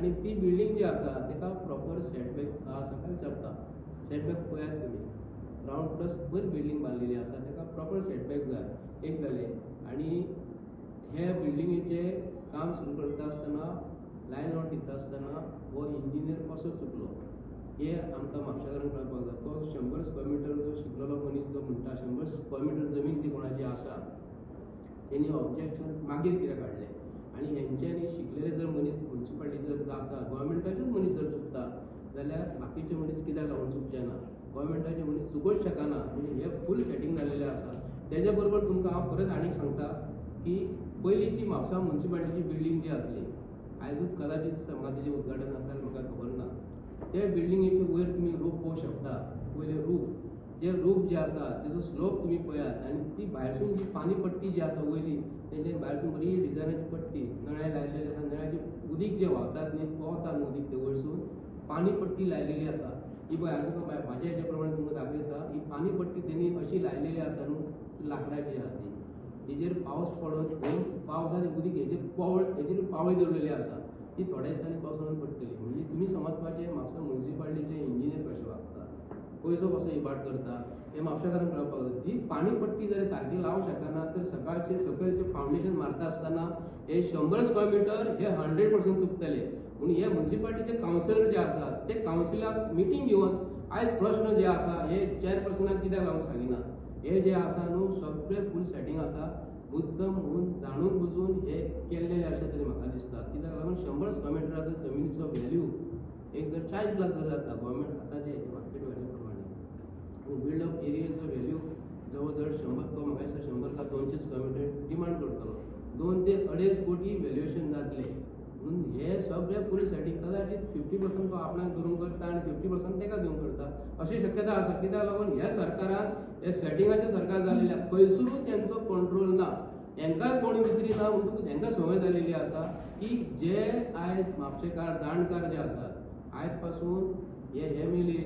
आनी ती बिल्डींग जी आसा ताका प्रॉपर सेटबॅक आसा काय विचारता. सेटबॅक पळयात तुमी, ग्रावंड प्लस वयर बिल्डींग बांदलेली आसा ताका प्रॉपर सेटबॅक जाय. एक जालें. आनी हे बिल्डिंगेचें काम सुरू करता आसतना लायन आउट दिता आसतना हो इंजिनियर कसो चुकलो हे आमकां म्हापशेकारांक कळपाक जाय. तो 100 स्क्वेअर मिटर जो शिकलेलो मनीस जो म्हणटा 100 स्क्वेअर मिटर जमीन ती कोणाची आसा तेणी ऑब्जेक्शन मागीर कित्याक काडलें? आनी हेंच्यांनी शिकलेले जर मनीस मुन्सिपालिटी जर आसा गोवोरमेंटाचेच मनीस जर चुकता जाल्यार बाकीचे मनीस कित्याक लागून चुकचे ना? गोवोरमेंटाचे मनीस चुकोच शकना. म्हणजे हे फूल सेटींग जाल्लेलें आसा. तेज्या बरोबर तुमकां हांव परत आनीक सांगता की पयलींची म्हापसा मुन्सिपालिटीची बिल्डींग जी आसली आयजूच कदाचित म्हाका तेजें उद्घाटन आसा म्हाका खबर ना. ते बिल्डिंगेचे वयर तुमी रूफ पळोवंक शकता. वयले रूफ जे रूफ जे आसा तेजो स्लोप तुमी पळयात आनी ती भायरसून जी पानी पट्टी जी आसा वयली तेजे भायरसून बरी डिजायनाची पट्टी नळे लायलेले आसा. नळ्याचे उदीक जे व्हांवतात न्ही पोवता न्हू उदीक ते वयरसून पानी पट्टी लायलेली आसा. ही पळय हांव तुमकां म्हाज्या हेज्या प्रमाणे तुमकां दाखयता. ही पानी पट्टी तेणी अशी लायलेली आसा न्हू लांकडाची आसा ती तेजेर पावस पडत खंय पावसान उदीक हेजेर पावळ हेजेर पावळी दवरलेली आसा ती थोड्या दिसांनी कोसळून पडटली. म्हणजे तुमी समजपाचें म्हापसा मुन्सिपालिटीचे इंजिनियर कशे वागता, पयसो कसो इबाड करता हें म्हापशेकारांक कळपाक जाय. जी पाणी पट्टी जर सारकी लावंक शकना तर सकाळचे सकयलचें फावंडेशन मारता आसतना हे 100 स्क्वेअर मिटर हे 100% चुकतले. म्हणून हे मुन्सिपालिटीचे कावन्सिलर जे आसात ते कावन्सिलाक मिटींग घेवन आयज प्रश्न जे आसा हे चेअरपर्सनाक कित्याक लागून सांगिना? हे जे आसा न्हू सगळे फूल सेटींग आसा मुद्दम म्हणून जाणून बुजून हे केल्लेले अशें तरी म्हाका दिसता. कित्याक लागून 100 स्क्वेअर मिटराचो जमिनीचो व्हॅल्यू एक जर 40 लाख जर जाता गोवोरमेंट आतांचे मार्केट व्हॅल्यू प्रमाणे आनी बिल्डअप एरियेचो व्हॅल्यू जवळ जवळ 100 तो म्हाका दिसता 100 का 200 स्क्वेअर मिटर डिमांड करतलो. 2 ते 2.5 कोटी व्हॅल्युएशन जातलें. म्हणून हे सगळे फूल सेटींग कदाचित 50% तो आपणाक धरून करता आनी 50% ताका दिवंक करता अशी शक्यता आसा. कित्याक लागून ह्या सरकारान हे सेटिंगाचें सरकार जाल्लें खंयसरूच तेंचो कंट्रोल ना, हेंकांय कोण विचारिना. म्हणटकूच हेंकां संवय जाल्लेली आसा की जे आयज म्हापशेकार जाणकार जे आसात आयज पासून हे एम एल ए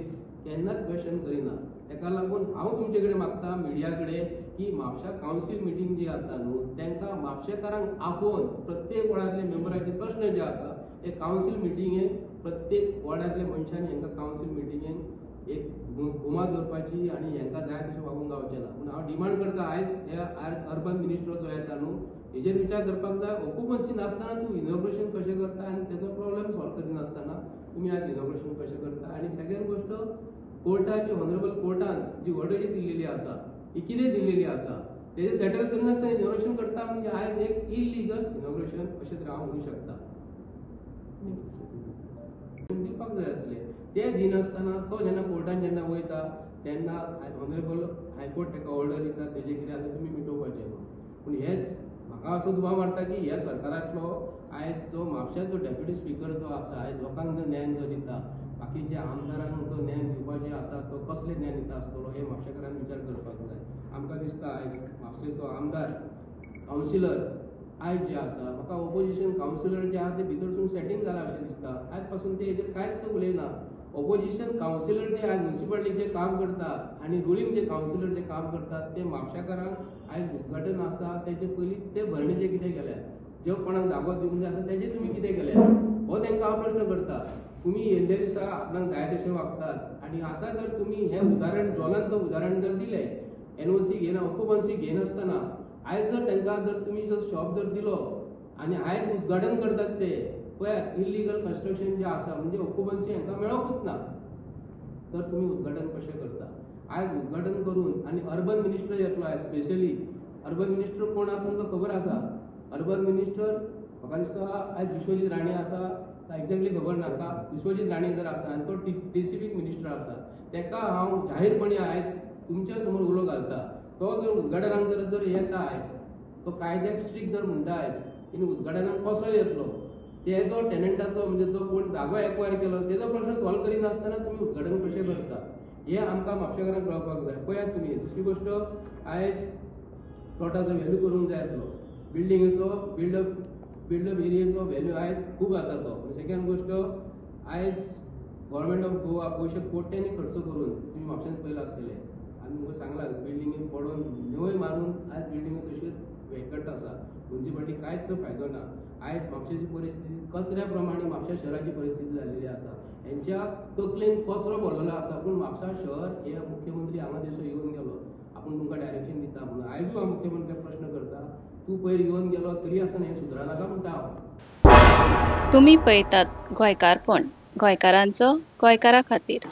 केन्नाच क्वेश्चन करिना. तेका लागून हांव तुमचे कडेन मागता मिडिया कडेन की म्हापशा कावन्सील मिटींग जी जाता न्हू तांकां म्हापशेकारांक आपोवन प्रत्येक वॉर्डांतले मेंबराचे प्रश्न जे आसा ते कावन्सील मिटिंगेक प्रत्येक वॉर्डांतल्या मनशांनी हांकां कावन्सील मिटिंगेक एक घुमा दवरपाची आनी हांकां जाय तशें वागूंक गावचें ना. पूण हांव डिमांड करता आयज हे अर्बन मिनिस्टर जो येता न्हू हेजेर विचार करपाक जाय. ऑक्युपन्सी नासतना तूं इनॉग्रेशन कशें करता आनी तेजो प्रॉब्लेम सॉल्व करिनासतना तुमी आयज इनॉग्रेशन कशें करता? आनी सेकंड गोश्ट कोर्टाची ऑनरेबल कोर्टान जी ऑर्डर जी दिल्लेली आसा ही कितें दिल्लेली आसा तेजें सेटल करिनासतना इनॉग्रेशन करता म्हणजे आयज एक इलिगल इनॉग्रेशन अशें तरी हांव म्हणूंक शकता. दिवपाक जाय आसलें ते दिनासतना तो जेन्ना कोर्टान जेन्ना वयता तेन्ना ऑनरेबल हायकोर्ट ताका ऑर्डर दिता तेजें कितें आसा तुमी मिटोवपाचें. पूण हेच म्हाका असो दुबाव मारता की ह्या सरकारांतलो आयज जो म्हापश्याचो डेप्युटी स्पिकर जो आसा आयज लोकांक जो ज्ञान जो दिता बाकीच्या आमदारांक जो ज्ञान दिवपाचें आसा तो कसलें ज्ञान दिता आसतलो हें म्हापशेकारान विचार करपाक जाय. आमकां दिसता आयज म्हापशेचो आमदार कावन्सिलर आयज जे आसा म्हाका ओपोजिशन कावन्सिलर जे आहा ते भितरसून सेटींग जालां अशें दिसता. आयज पासून ते हेजेर कांयच उलयना. ओपोजिशन कावन्सिलर जे आयज मुन्सिपालिटी जे काम करता आनी रुलींग जे कावन्सिलर जे काम करतात ते म्हापशेकारांक आयज उद्घाटन आसा तेजे पयलीं ते भरणेचे कितें केल्या, ज्यो कोणाक जागो दिवंक जाय आसा तेजें तुमी कितें केलें हो तांकां हांव प्रश्न करता. तुमी येयल्ले दिसा आपणाक जाय तशें वागतात आनी आतां जर तुमी हें उदाहरण ज्वलंत उदाहरण जर दिलें एनओसी घेना ऑक्युपन्सी घेनासतना आयज जर तांकां जर तुमी जर शॉप जर दिलो आनी आयज उद्घाटन करतात ते पळयात इलिगल कन्स्ट्रक्शन जें आसा म्हणजे ऑक्युपन्सी हांकां मेळोकूच ना तर तुमी उद्घाटन कशें करता? आयज उद्घाटन करून आनी अर्बन मिनिस्टर येतलो आयज स्पेशली अर्बन मिनिस्टर कोण आसा तुमकां खबर आसा. अर्बन मिनिस्टर म्हाका दिसता आयज विश्वजीत राणे आसा, एक्झॅक्टली खबर नाका. विश्वजीत राणे जर आसा आनी तो डी.सी.पी मिनिस्टर आसा तेका हांव जाहीरपणी आयज तुमच्या समोर उलो घालता तो जर उद्घाटनाक जर जर येता आयज तो कायद्याक स्ट्रीक जर म्हणटा आयज आनी उद्घाटनाक कसो येतलो तेजो टेनंटाचो म्हणजे जो कोण जागो एक्वायर केलो तेजो प्रश्न सॉल्व करिनासतना तुमी उद्घाटन कशें करता हें आमकां म्हापशेकारांक कळपाक जाय. पळयात तुमी दुसरी गोश्ट आयज प्लॉटाचो व्हॅल्यू करूंक जाय आसलो बिल्डिंगेचो बिल्डअप एरियेचो व्हॅल्यू आयज खूब जाता तो. सेकंड गोश्ट आयज गव्हर्मेंट ऑफ गोवा पयशे कोट्यांनी खर्च करून तुमी म्हापश्यांत पयलां आसतलें आनी तुमकां सांगलां बिल्डिंगेक पडोन न्हंय मारून आयज बिल्डिंगो तश्योच वेकट आसा. मुन्सिपालिटी कांयच फायदो ना. आयज म्हापशेची परिस्थिती कचऱ्या प्रमाणे म्हापशा शहराची परिस्थिती जाल्लेली आसा. हेंच्या तकलेन कचरो भरलेलो आसा. पूण म्हापसा शहर हे मुख्यमंत्री हांगा दिसो येवन गेलो, आपूण तुमकां डायरेक्शन दिता म्हणून. आयजूय हांव मुख्यमंत्र्याक प्रश्न करता, तूं पयर येवन गेलो तरी आसतना हें सुदराना म्हणटा हांव. तुमी पळयतात गोंयकारपण, गोंयकारांचो गोंयकारा खातीर.